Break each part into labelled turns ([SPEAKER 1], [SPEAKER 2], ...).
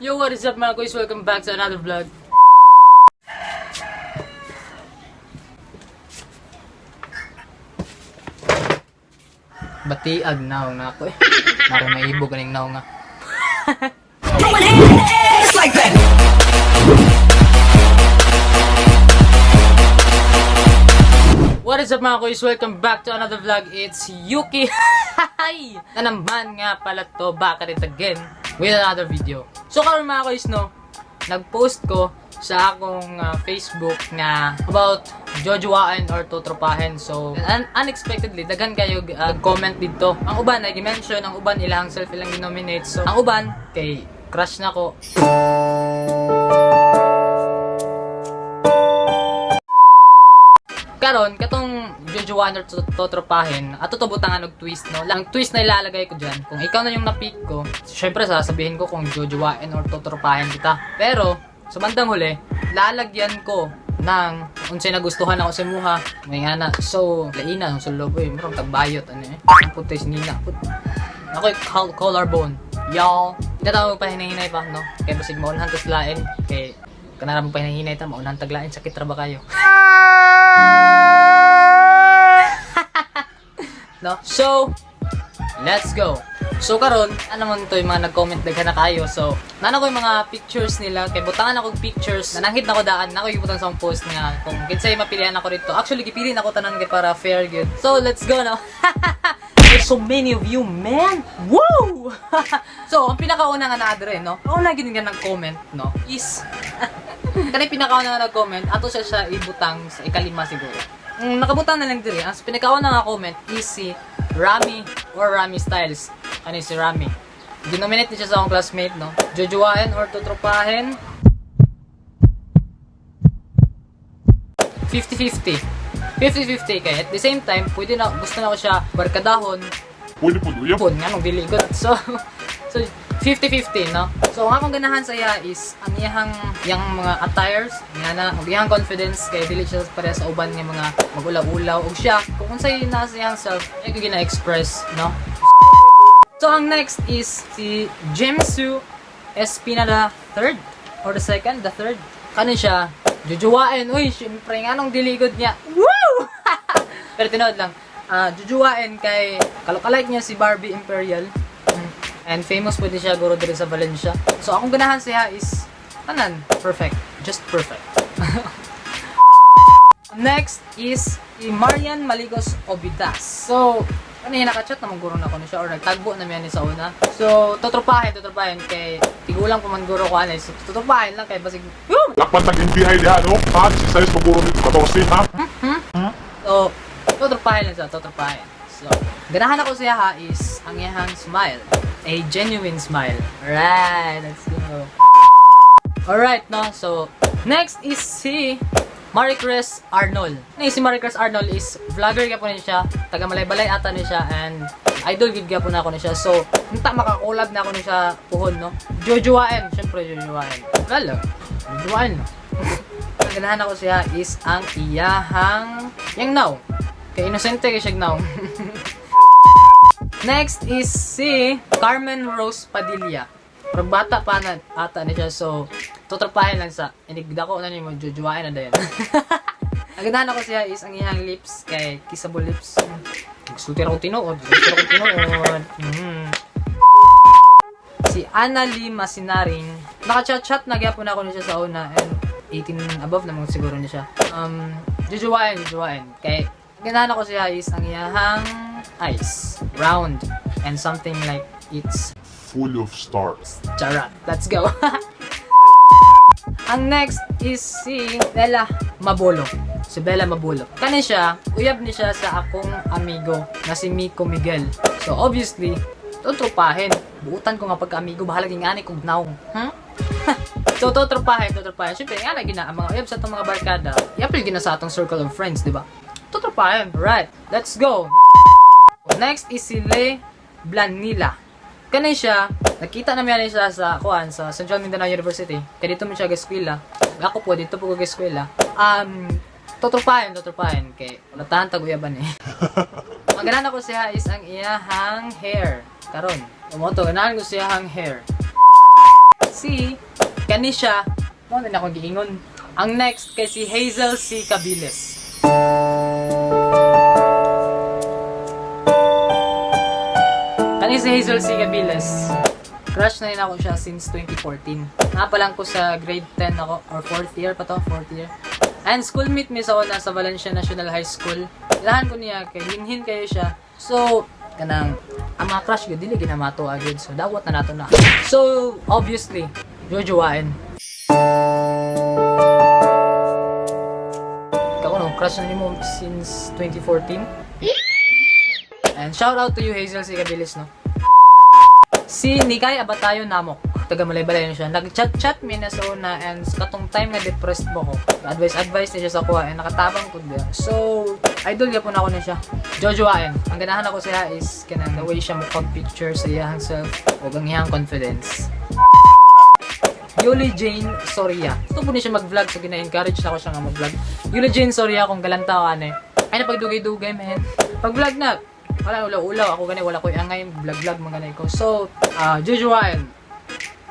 [SPEAKER 1] Yo, what is up, mga guys? Welcome back to another vlog. Batiag naong na ako eh. Mara maibog kaning naong nga.
[SPEAKER 2] Throwing hands in the air just like that.
[SPEAKER 1] What is up, mga kuys? Welcome back to another vlog. It's Yuki! Hi! Na naman nga pala to, back at it again with another video. So karon, mga kuys, no, nag-post ko sa akong Facebook nga about jojowain or tutropahin. So, unexpectedly, daghan kayo comment dito. Ang uban ay gi-mention, ang uban ilang self ilang ginominate. So, ang uban kay crush na ko. Karon katong jojowain or totropahin, ato to butangan og twist, no. Ang twist na ilalagay ko diyan, kung ikaw na yung na-pick ko, syempre sasabihin ko kung jojowain or totropahin kita. Pero sa bandang huli, lalagyan ko ng unsay nagustuhan ako sa imuha. May nga na. So, laina ang sulob eh. Murag tagbayot ano eh. Ang puti si Nina. Put. Ako collarbone. Y'all. Tinatawag pa hinahinay pa, no? Kaya basig maunhan tas lain. Kay kanara mo pa hinahinay ta, maunhan taglain. Sakit ra ba kayo? No? So, let's go. So karon, ano man to yung mga nag-comment daghan na kayo. So, nana ko yung mga pictures nila kay butangan ako og pictures. Nananghid na ko daan, nako gibutang sa akong post nga kung kinsay mapilian ako dito. Actually gipili na ko tanan kay para fair gyud. So, let's go now. There's so many of you, man. Woo! So, ang pinakauna nga naa dire, no? Ang una gid nga nag-comment, no, is kanay pinakauna nga nag-comment, ato siya siya ibutang sa ikalima siguro. Nakabutang na lang dire. Ang pinakauna nga comment is si Rami or Rami Styles. Ano si Rami? Ginominate niya siya sa akong classmate, no? Jojowain or tutropahin? 50-50. 50-50 kay at the same time, pwede na, gusto na ko siya barkadahon,
[SPEAKER 3] Pwede po uyab.
[SPEAKER 1] pun nga nung dili good. So 50-50, no? So ang akong ganahan sa iya is ang iyang yang mga attires, nga na og iyang confidence kay dili siya pareha sa uban nga mga magulaw-ulaw og siya kung unsay naa sa iyang self, ay gina-express, no? So ang next is si Jemsu Espina the third or the second, the third. Kano siya? Jujuwain. Uy, syempre nga nung diligod niya. Woo! Pero tinuod lang. Ah, jujuwain kay kalukalike niya si Barbie Imperial. And famous po din siya guro diri sa Valencia. So akong ganahan siya is tanan perfect. Just perfect. Next is si Marian Maligos Obidas. So, ano yun, nakachat naman guro na ko ni siya or nagtagbo na ni sa una. So, totropahin, totropahin kay tigulang pa man guro ko ano. So, totropahin lang kay basig. Woo!
[SPEAKER 3] Lakpan tag NBI diha, no? Ha? Si size maguro ni 14, ha?
[SPEAKER 1] So, totropahin lang siya, totropahin. So, ganahan ako siya ha is ang iyang smile. A genuine smile. Alright, let's go. Alright, no? So, next is si Maricres Arnold. Ni si Maricres Arnold is vlogger gyapon ni siya, taga Malaybalay ata ni siya and idol gid gyapon ako ni siya. So, unta makakolab na ako ni siya puhon, no? Jojowain, syempre jojowain. Wala lang. Jojowain, no? Ang ganahan ako siya is ang iyahang yang now. Kay inosente kay siya now. Next is si Carmen Rose Padilla. Pero bata pa na ata ni siya, so tutropahin lang sa inigda ko na ni mo jujuwain na dayon. Ang ganahan ako siya is ang iyang lips kay kissable lips. Gusto akong tinuod, gusto akong tinuod. Si Anna Lee Masinaring. Naka-chat-chat na gyapon ako niya sa una and 18 above naman siguro niya siya. Jujuwain, jujuwain. Kay ganahan ako siya is ang iyahang eyes. Round and something like it's
[SPEAKER 3] Full of stars.
[SPEAKER 1] Charot. Let's go. Ang next is si Bella Mabolo. Si Bella Mabolo. Kani siya, uyab ni siya sa akong amigo na si Miko Miguel. So obviously, tutropahin. Buutan ko nga pagka-amigo, bahala ging ani kog naong. So tutropahin, tutropahin. Siyempre, nga na gina, ang mga uyab sa atong mga barkada, iapil gina sa atong circle of friends, di ba? Tutropahin. Right, let's go. Next is si Le Blanila. Kani siya, nakita namin siya sa kuan sa Central Mindanao University. Kaya dito mo siya ga-eskwela. Ako po dito po ko ga-eskwela. Tutropahin, tutropahin kay natahan tag uyaban eh. Ang ganahan ko siya is ang iyahang hair. Karon, umoto ganahan ko siya ang hair. si kani siya, mao na akong giingon. Ang next kay si Hazel C. Cabiles. Kani si Hazel C. Cabiles. Crush na rin ako siya since 2014. Napalang ko sa grade 10 ako, or 4th year pa to, 4th year. And schoolmate mi sa una sa Valencia National High School. Ilahan ko niya, kay hinhin kayo siya. So, kanang, ang mga crush gyud dili ginamato agad. So, dawat na nato na. So, obviously, jojowain. Ikaw no, crush na nimo since 2014. And shout out to you, Hazel C. Cabilis, no? Si Nikay Abatayo Namok. Taga Malaybalay na siya. Nag-chat-chat mi na sa una and sa katong time nga depressed mo ko. Advice-advice niya siya sa kuha and nakatabang ko diya. So, idol gyapon ako na siya. Jojowain. Ang ganahan ako siya is kanang the way siya mo picture sa iyang self o ang iyang confidence. Yuli Jane Soria. Gusto po niya siya mag-vlog, so gina-encourage na ko siya nga mag-vlog. Yuli Jane Soria, kung galanta ka ano eh. Ay, napagdugay-dugay, man. Pag-vlog na, wala, ulaw-ulaw. Ako gani, wala ko angay, vlog-vlog, mga ganay ko. So, jujuwain,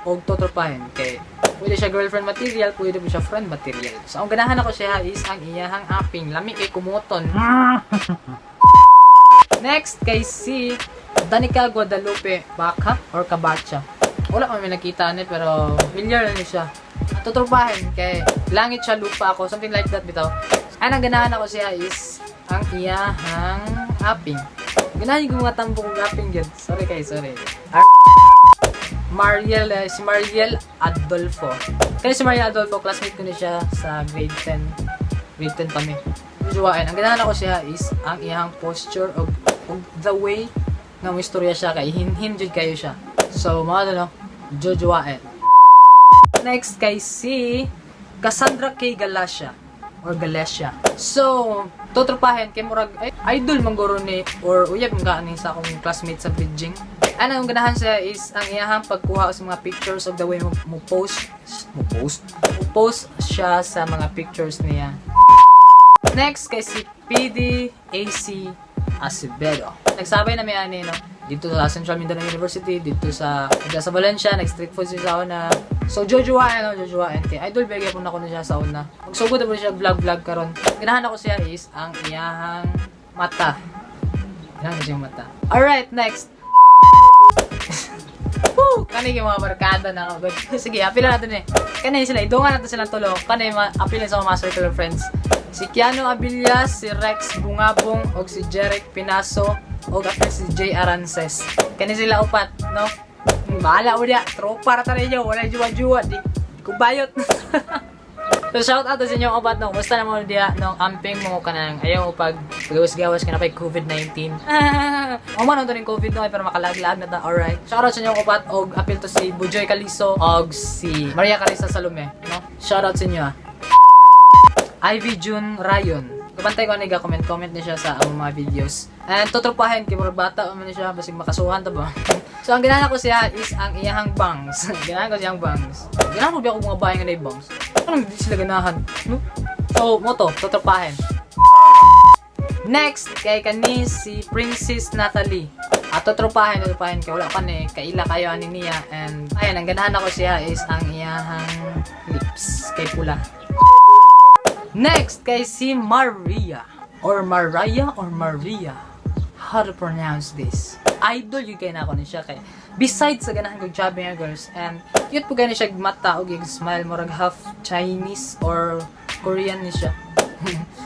[SPEAKER 1] og totropahin. Kay, pwede siya girlfriend material, pwede po siya friend material. So, ang ganahan ako siya is ang iyahang aping. Lami kay kumuton. Next, kay si Danica Guadalupe Baca or Kabacha. Wala kami nakita ni pero familiar na ni siya. Tutropahin kay langit siya lupa ako, something like that bitaw. Ay, ang ganahan ako siya is ang iyahang aping. Ganahan yung mga tambo kong aping yun. Sorry kay, sorry. Mariel, si Mariel Adolfo. Kaya si Mariel Adolfo, classmate ko ni siya sa grade 10. Grade 10 kami. Juwain. Ang ganahan ako siya is ang iyang posture og the way nga mo istorya siya kay hinhin jud kayo siya. So, mga ano, jojowain. Next kay si Cassandra K. Galacia or Galacia. So, totropahin kay murag ay, idol man guro ni or uyab man kaani sa akong classmate sa Beijing. Ano ang ganahan siya is ang iyahang pagkuha sa mga pictures of the way mo post siya sa mga pictures niya. Next kay si PDAC Acevedo. Nagsabay na may ani no dito sa Central Mindanao University, dito sa Valencia, nag street food siya sa una. So jojowain no, jojowain kay idol bigay po na ko na siya sa una. Magsugod na po siya vlog vlog karon. Ganahan ako siya is ang iyahang mata. Ganahan ko siyang mata. Alright, next. Woo! Kani yung mga barkada na ako. Sige, apila natin eh. Kani sila, idungan natin silang tulo. Kani, apila sa mga circle of friends. Si Keanu Abillas, si Rex Bungabong, og si Jeric Pinaso, og apil si Jay Arances. Kani sila upat, no? Bahala mo diya. Tropa ra ta ninyo. Wala juwa-juwa. Di ko bayot. So shout out sa inyong upat, no. Kumusta na mo diya no amping mo kanang ayaw mo pag gawas-gawas ka na pag COVID-19. O man to ning COVID no pero makalaglag na ta. Alright. Shout out sa inyong upat og apil to si Bujoy Caliso og si Maria Carissa Salome, no. Shout out sa inyo ah. Ivy June Rayon. Kabantay ko ani comment comment ni siya sa among mga videos. And totropahin kay murag bata man ni siya basig makasuhan ta ba. So ang ganahan ko siya is ang iyahang bangs. Ganahan ko siyang bangs. Ganahan ko ba ako mga bahay nga na bangs? Anong di sila ganahan? No? So mo to, totropahin. Next, kay kani si Princess Natalie. At totropahin, totropahin kay wala pa ni kaila kayo ani niya and ayan ang ganahan ako siya is ang iyahang lips kay pula. Next, kay si Maria. Or Mariah or Maria. How to pronounce this? Idol yun kay na ako ni siya kay. Besides sa ganahan kog chubby nga girls and cute po gani siya mata og yung smile murag half Chinese or Korean ni siya.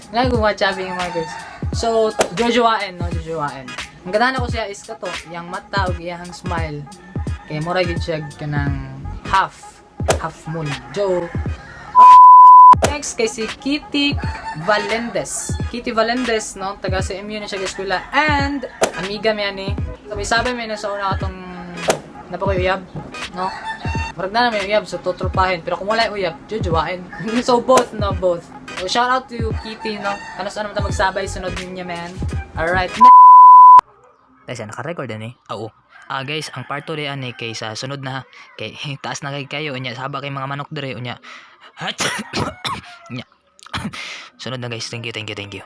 [SPEAKER 1] Ganahan ko mga chubby nga mga girls. So, jojowain no, jojowain. Ang ganahan ako siya is kato, iyang mata ug iyang smile. Kay murag gyud siya kanang half half moon. Joe. Next kay si Kitty Valendes. Kitty Valendes, no? Taga sa MU na siya eskwela. And, amiga mi ani. Sabay-sabay may nasa una atong napakoy uyab, no? Murag na may uyab, so tutropahin. Pero kung wala yung uyab, jujuwain. So both, no? Both. So shout out to Kitty, no? Kanos ano man ta magsabay sunod niya, man. Alright.
[SPEAKER 4] Guys, naka-record ani. Oo. Ah guys, ang part 2 ani kay sa sunod na ha. Kay taas na kay kayo unya saba kay mga manok dire unya. Unya. Sunod na guys. Thank you, thank you, thank you.